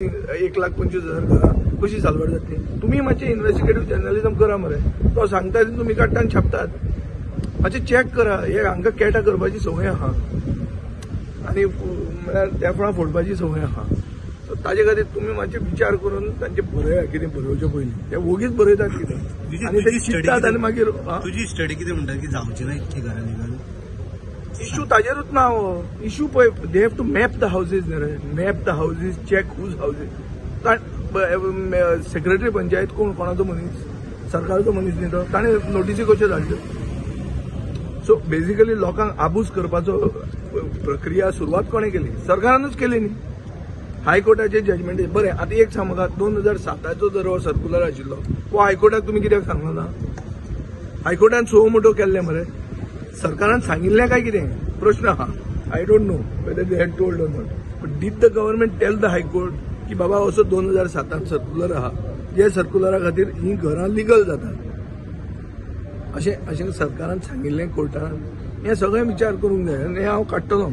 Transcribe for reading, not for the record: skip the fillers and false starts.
1,25,000 घरां कशी साल्वार जातली? तुमी मातशें इन्व्हेस्टिगेटीव जर्नलिजम करा मरे. तो सांगता ते तुमी काडटा आनी छापतात. मातशें चॅक करा. हे हांकां केटा करपाची संवय आहा आनी म्हळ्यार तेफळां फोडपाची संवय आहा. सो ताजे खातीर तुमी मातशे विचार करून तांचे बरया कितें बरोवचें पयलीं. ते वोगीच बरयतात कितें आनी ते चिंततात आनी मागीर तुजी स्टडी कितें म्हणटा की जावची ना इतकी घरां लिगल? इशू ताजेरूच ना हो इशू. पळय, they have to map the houses न्ही रे. Map the houses, check whose houses. Secretary panchayat कोण, कोणाचो मनीस? सरकाराचो मनीस न्ही तो. ताणें नोटीसी कश्यो धाडल्यो? सो बेजिकली लोकांक आबूज करपाचो प्रक्रिया सुरवात कोणें केली? सरकारानूच केली न्ही. हायकोर्टाचे जजमेंट बरें. आतां एक सांग म्हाका, 2007चो जर हो सर्कुलर आशिल्लो हो हायकोर्टाक तुमी कित्याक सांगलो ना? हायकोर्टान सुओ मोटो केल्लें मरे. सरकारान सांगिल्लें काय कितें प्रश्न आहा. I don't know whether they had told or not, but did the government tell the high court की बाबा असो 2007 सर्कुलर आहा, जे सर्कुलरा खातीर ही घरां लिगल जातात, अशें अशें सरकारान सांगिल्लें कोर्टान? हें सगळें विचार करूंक जाय आनी हें हांव काडटलो.